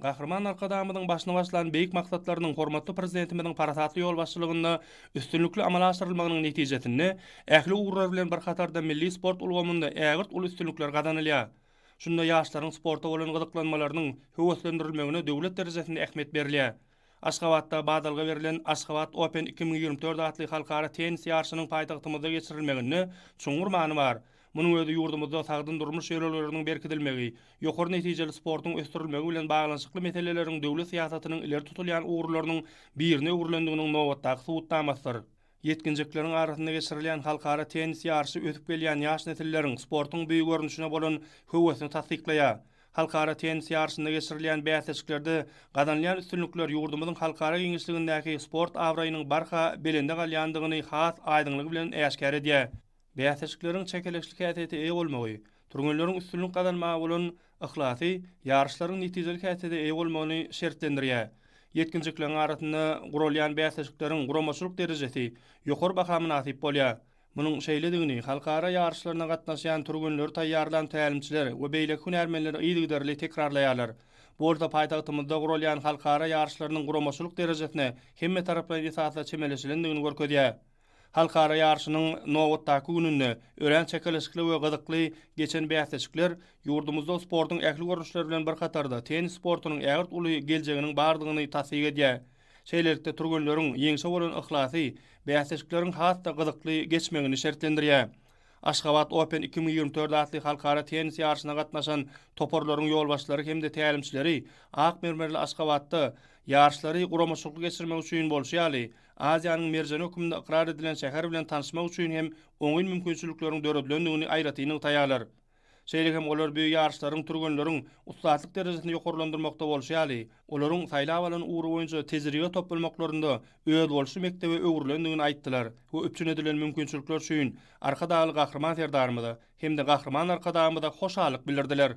Gahryman Arkadagymyzyň başyny başlan beýik maksatlarynyň hormatly Prezidentimiziň parasatly ýolbaşçylygynda üstünlikli amala aşyrylmagynyň netijesinde ähli ugurlar bilen bir hatarda milli sport ulgamynda ägirt uly üstünlikler gazanylýar. Şunda ýaşlaryň sporta bolan gyzyklanmalarynyň höweslendirilmegine döwlet derejesinde ähmiýet berilýär. Aşgabatda badalga berlen Aşgabat Open 2024 atly halkara tennis ýaryşynyň paýtagtymyzda geçirilmeginde çuňňur many bar. Munuň özi ýurdumyzda sagdyn durmuş ýörelgeleriniň berkidilmegi, ýokary netijeli sportuň ösdürilmegi bilen baglanyşykly meseleleriň döwlet syýasatynyň ileri tutulýan ugurlarynyň birine öwrülendiginiň nobatdaky subutnamasydyr. Ýetginjekleriň arasynda geçirilýän halkara tennis ýaryşy ösüp gelýän ýaş nesilleriň sportuň bu görnüşine bolan höwesini tassyklaýar. Halkara tennis ýaryşynda geçirilýän bäsleşiklerde gazanylýan üstünlikler ýurdumyzyň halkara giňişligindäki sport abraýynyň barha belende galýandygyny has aýdyňlygy bilen äşgär edýär. Bäsleşikleriň çekeleşikli häsiýete eýe bolmagy, türgenleriň üstünlik gazanmaga bolan yhlasy ýaryşlaryň netijeli häsiýete eýe bolmagyny şertlendirýär. Ýetginjekleriň arasynda guralýan bäsleşikleriň guramaçylyk derejesi ýokary baha mynasyp bolýar. Munuň şeýledigini halkara ýaryşlaryna gatnaşýan türgenleri taýýarlan tälimçiler we beýleki hünärmenler yzygiderli tekrarlaýarlar. Bu bolsa paýtagtymyzda guralýan halkara ýaryşlarynyň guramaçylyk derejesine hemmetaraplaýyn esasda çemeleşilendigini görkezýär. Halkara ýaryşynyň nobatdaky gününde örän çekeleşikli we gyzykly geçen bäsleşikler ýurdumyzda sportuň ähli görnüşleri bilen bir hatarda tennis sportunyň ägirt uly geljeginiň bardygyny tassyk edýär. Şeýlelikde, türgenleriň ýeňşe bolan yhlasy bäsleşikleriň has-da gyzykly geçmegini şertlendirýär. Aşgabat Open 2024 atly halkara tennis ýaryşyna gatnaşan toparlaryň ýolbaşçylary hem-de tälimçileri ak mermerli Aşgabatda ýaryşlary guramaçylykly geçirmek üçin bolşy ýaly, Aziýanyň merjeni hökmünde ykrar edilen şäher bilen tanyşmak üçin hem oňyn mümkinçilikleriň döredilendigini aýratyn nygtaýarlar. Şeýle hem olar bu ýaryşlaryň türgenleriň ussatlyk derejesini ýokarlandyrmakda bolşy ýaly, olaryň saýlap alan ugry boýunça tejribe toplamaklarynda özboluşly mekdebe öwrülendigini aýtdylar we üpjün edilen mümkinçilikler üçin Arkadagly Gahryman Serdarymyza hem-de Gahryman Arkadagymyza hoşallyk bildirdiler.